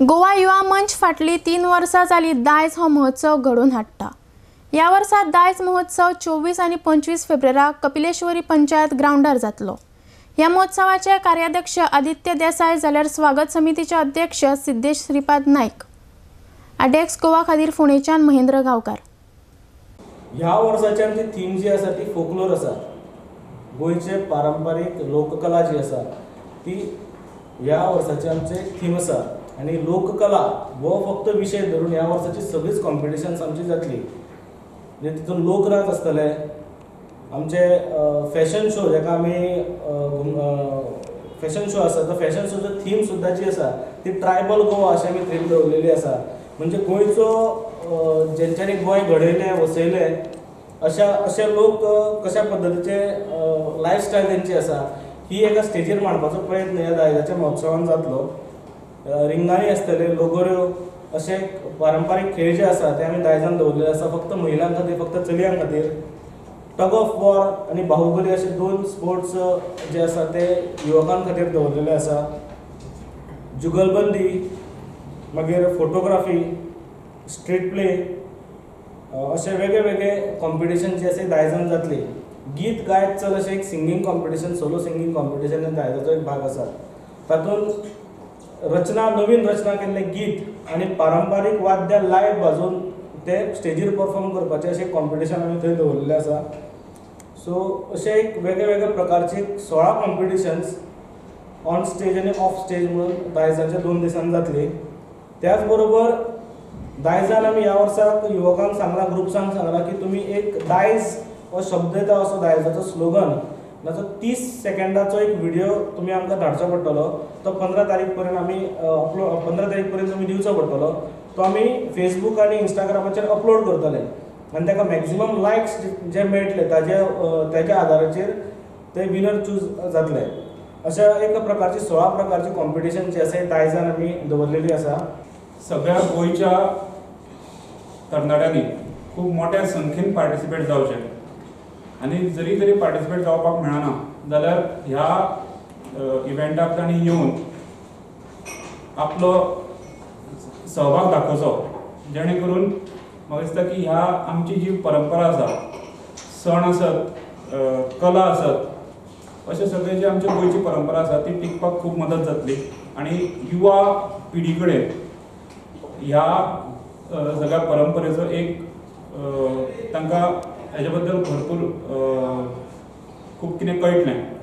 गोवा युवा मंच फाटली 3 वर्सां जाली दायज हो महोत्सव घडोवन हाडटा। ह्या वर्सा दायज महोत्सव 24 आनी 25 फेब्रुवाराक कपिलेश्वरी पंचायत ग्रावंडार जातलो। ह्या महोत्सवाचे कार्याध्यक्ष आदित्य देसाय जाल्यार स्वागत समितीचे अध्यक्ष सिद्धेश श्रीपाद नायक। आडेक्स गोवा खातीर फोंडेच्यान महेंद्र गांवकार। ह्या वर्साची आमची थीम जी आसा ती फोकलोर आसा। गोंयचे पारंपारीक लोककला जी आसा ती ह्या वर्साची आमचे थीम आसा आनी लोककला हो फक्त विशय धरून ह्या वर्साची सगळीच कॉम्पिटिशन्स आमची जातली। म्हणजे तितून लोकनाच आसतले, आमचे फॅशन शो जाका आमी फॅशन शो आसा तो फॅशन शोचो थीम सुद्दां जी आसा ती ट्रायबल गोवा अशें आमी थीम दवरलेली आसा। म्हणजे गोंयचो जेंच्यांनी गोंय घडयलें वसयलें अशा अशे लोक कशा पद्दतीचे लायफस्टायल तेंची आसा ही एका स्टेजीर मांडपाचो प्रयत्न ह्या दायजाच्या महोत्सवान जातलो। रिंगांनी आसतले, लोगोऱ्यो अशे पारंपारीक खेळ जे आसा ते आमी दायजान दवरलेले आसा, फक्त महिलां खातीर, फक्त चलयां खातीर। टग ऑफ वॉर आनी बाहुबली अशे 2 स्पोर्ट्स जे आसा ते युवकां खातीर दवरलेले आसा। जुगलबंदी, मागीर फोटोग्राफी, स्ट्रीट प्ले अशे वेगळे वेगळे कॉम्पिटिशन जे आसा दायजान जातले। गीत गायत चल अशें एक singing competition, solo singing competition दायजाचो एक भाग आसा। तातूंत रचना, नवीन रचना केल्लें गीत आनी पारंपारीक वाद्यां लायव्ह वाजोवन ते स्टेजीर परफॉर्म करपाचें अशें कॉम्पिटिशन आमी थंय दवरलेलें आसा। सो अशें एक वेगळे वेगळे प्रकारचे 16 कॉम्पिटिशन्स ऑन स्टेज आनी ऑफ स्टेज म्हणून दायजाच्या 2 दिसांनी जातली। त्याच बरोबर दायजान आमी ह्या वर्साक युवकांक सांगलां, ग्रुप्सांक सांगलां की तुमी एक दायज हो शब्द येता असो दायजाचो स्लोगन ताचो 30 सेकंडाचो एक व्हिडियो तुमी आमकां धाडचो पडटलो। तो 15 तारीख पर्यंत आमी अपलोड 15 तारीख पर्यंत तुमी दिवचो पडटलो। तो आमी फेसबूक आनी इंस्टाग्रामाचेर अपलोड करतले आनी ताका मॅक्झिमम लायक्स जे मेळटले ताच्या आदाराचेर ते विनर चूज जातले। अशा एका प्रकारची 16 प्रकारची कॉम्पिटिशन जी आसा दायजान आमी दवरलेली आसा। सगळ्या गोंयच्या तरणाट्यांनी खूब मोठ्या संख्येन पार्टिसिपेट जावचें आनी जरी तरी पार्टिसिपेट जावपाक मेळना जाल्यार ह्या इव्हेंटाक तांणी येवन आपलो सहभाग दाखोवचो, जेणे करून म्हाका दिसता की ह्या आमची जी परंपरा आसा, सण आसत, कला आसत, अशे सगळे जे आमच्या गोंयची परंपरा आसा ती टिकपाक खूब मदत जातली आनी युवा पिढी कडेन ह्या सगळ्या परंपरेचो एक तांकां हेजे बद्दल भरपूर खूब कितें कळटलें।